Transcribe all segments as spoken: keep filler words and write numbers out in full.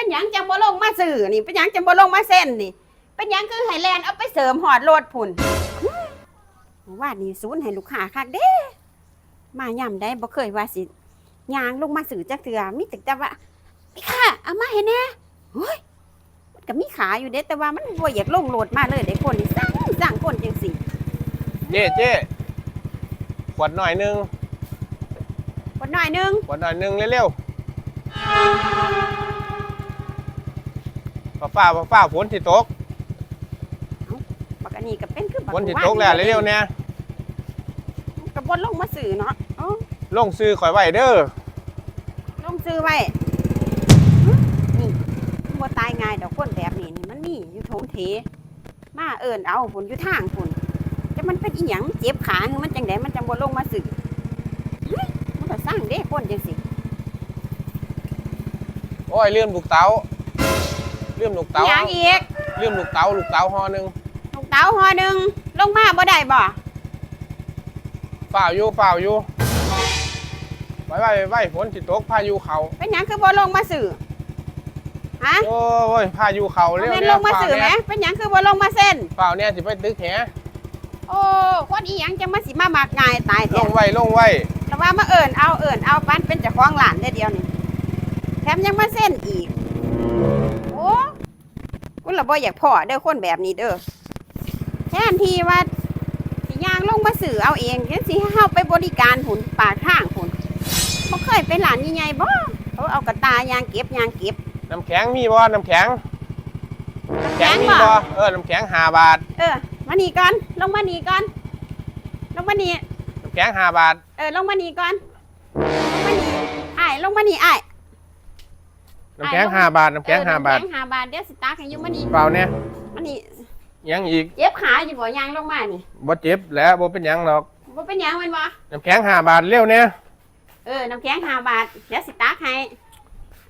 เป็นหยังจังบ่ลงมาซื้อนี่ เป็นหยังจังบ่ลงมาเซ็นนี่ เป็นหยังคือให้แล่นเอาไปเสิร์ฟฮอดรถพุ้น วาดนี่สูนให้ลูกค้าคักเด้ มายามใดบ่เคยว่าสิย่างลงมาซื้อจักเทื่อ มีแต่ แต่ว่า "แม่ค้า เอามาให้แหน่" โอ้ย มันก็มีขายอยู่เด้ แต่ว่ามันบ่อยากลงรถมาเลยเด้ คนนี่ซัง ซังคนจังซี่ เจ้ เจ้ ขวดน้อยหนึ่ง ขวดน้อยหนึ่ง ขวดน้อยหนึ่งเร็วๆ ฟ้าวๆ ฟ้าวๆ ฝนสิตก เอ้า บักอันนี้ก็เป็นคือบัก ฝนสิตกแล้ว เร็วๆ เนี่ย ก็บ่ลงมาซื้อเนาะ เอ้า ลงชื่อข่อยไว้เด้อ ลงชื่อไว้ นี่ มันบ่ตายง่ายดอก คนแบบนี้นี่ มันมีอยู่โถงเถ มาเอิ้นเอาพุ้น อยู่ทางพุ้น แต่มันเป็นอีหยัง มันเจ็บขา หรือมันจังใด มันจังบ่ลงมาซื้อ เฮ้ย มันก็ซังเด้ คนจังซี่ โอ้ย ลืมลูกเต๋า ลืมลูกเต๋า อีหยังอีก ลืมลูกเต๋า ลูกเต๋าห่อหนึ่ง ลูกเต๋าห่อหนึ่ง ลงมาบ่ได้บ่ ฟ้าวอยู่ ฟ้าวอยู่ ไวๆ ไวๆ ฝนสิตก พายุเข้า เป็นหยังคือบ่ลงมาซื้อ ฮะ โอ้ย พายุเข้า บ่แม่น เร็วๆ ลงมาซื้อแหม ฟ้าวแหน่ เป็นหยังคือบ่ลงมาเซ็น ฟ้าวแหน่ สิไปตึกแห โอ้ คนอีหยังจังมาสิมามักง่ายตายแท้ ลงไว ลงไว แต่ว่ามาเอิ้นเอา เอิ้นเอา ปานเป็นเจ้าของร้านเด้อเดี๋ยวนี้ แถมยังมาเซ็นอีก โอ้ กูละบ่อยากพ้อเด้อ คนแบบนี้เด้อ แทนที่ว่าสิย่างลงมาซื้อเอาเอง จังสิให้เฮาไปบริการพุ้น ปากทางพุ้น บ่เคยไปร้านใหญ่ๆ บ่ เขาเอากระต่ายย่างเก็บ ย่างเก็บ น้ำแข็งมีบ่ น้ำแข็ง น้ำแข็งมีบ่ น้ำแข็งบ่ เออ น้ำแข็งห้าบาท เออ มานี่ก่อน ลงมานี่ก่อน ลงมานี่ น้ำแข็งห้าบาท เออ ลงมานี่ก่อน ลงมานี่ อ้าย ลงมานี่ อ้าย น้ำแข็ง อ้าย ลง ห้าบาท น้ำแข็ง เออ ห้าบาท น้ำแข็งห้าบาท เดี๋ยวสิตักให้อยู่ มานี่ เปล่าเนี่ย มานี่ ยังอีก เจ็บขาอยู่บ่ ย่างลงมานี่ บ่เจ็บแล้ว บ่เป็นหยังดอก บ่เป็นหยังแม่นบ่ น้ำแข็งห้าบาท เร็วเนี่ย เออ น้ำแข็งห้าบาท เดี๋ยวสิตักให้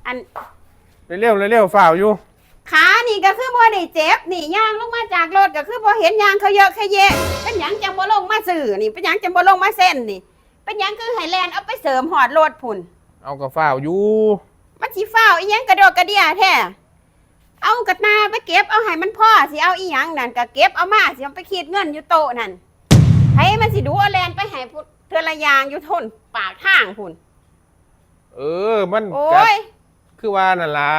อัน เร็วๆ เร็วๆ ฟ้าวอยู่ ขานี่ก็คือบ่ได้เจ็บ นี่ ย่างลงมาจากรถก็คือบ่เห็นย่างเขาเยอะแค่แยะ เป็นหยังจังบ่ลงมาซื้อนี่ เป็นหยังจังบ่ลงมาเซ็นนี่ เป็นหยังคือให้แล่นเอาไปเสิร์ฟฮอดรถพุ้น เอาก็ฟ้าวอยู่ มันสิฟ้าวอีหยังกระดอกกระเดียแท้ เอากระต่ายไปเก็บเอาให้มันพอ สิเอาอีหยังนั่นก็เก็บเอามา สิเอาไปคิดเงินอยู่โต๊ะนั่น ไผมันสิดูเอาแล่นไปให้ผู้ เทื่อละอย่างอยู่ทนปากทางพุ้น เออ มัน โอ้ย ก็คือว่านั่นล่ะ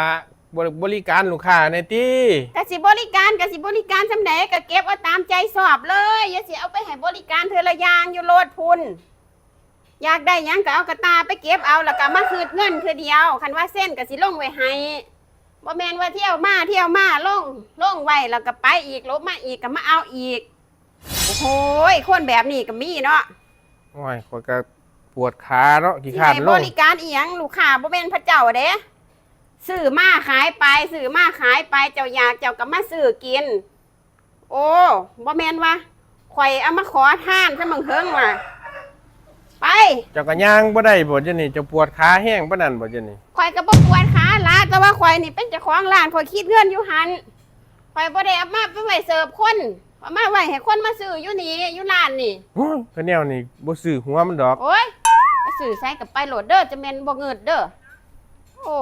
บริ บริการลูกค้าแหน่ติ ก็สิบริการ ก็สิบริการส่ำใด ก็เก็บเอาตามใจชอบเลย อย่าสิเอาไปให้บริการเทื่อละอย่างอยู่รถพุ้น อยากได้หยังก็เอากระต่ายไปเก็บเอา แล้วก็มาคืนเงินเทื่อเดียว คันว่าเซ็นก็สิลงไว้ให้ บ่แม่นว่าเที่ยวมาเที่ยวมา ลง ลงไว้แล้วก็ไปอีก หลบมาอีกก็มาเอาอีก โอ้โหย คนแบบนี้ก็มีเนาะ โอ้ย ข้อยก็ปวดขาเนาะ ขี้ สิ คร้าน ให้ ล บ ง ริการอีหยัง ลูกค้าบ่แม่นพระเจ้าเด้ ซื้อมาขายไป ซื้อมาขายไป เจ้าอยากเจ้าก็มาซื้อกิน โอ้ บ่แม่นว่า ข่อยเอามาขอทานซะบังเฮิงว่า ไป เจ้าก็ย่างบ่ได้บ่เดี๋ยวนี้ เจ้าปวดขาแฮงปานนั้นบ่เดี๋ยวนี้ ข่อยก็บ่ปวดขาละ แต่ว่าข่อยนี่เป็นเจ้าของร้าน ข่อยคิดเงินอยู่หั่น ข่อยบ่ได้เอามาไปไว้เสิร์ฟคน เอามาไว้ให้คนมาซื้ออยู่นี่ อยู่ร้านนี่ โอ้ย ก็แนวนี้บ่ซื้อหัวมันดอก โอ้ย ไปซื้อไสก็ไปโลดเด้อ จะแม่นบ่เงิดเด้อ โอ้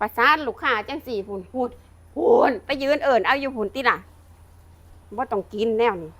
ประสาทลูกค้าจังซี่พุ้น พุ้น พุ้น ไปยืนเอิ้นเอาอยู่พุ้นติล่ะ บ่ต้องกินแนวนี้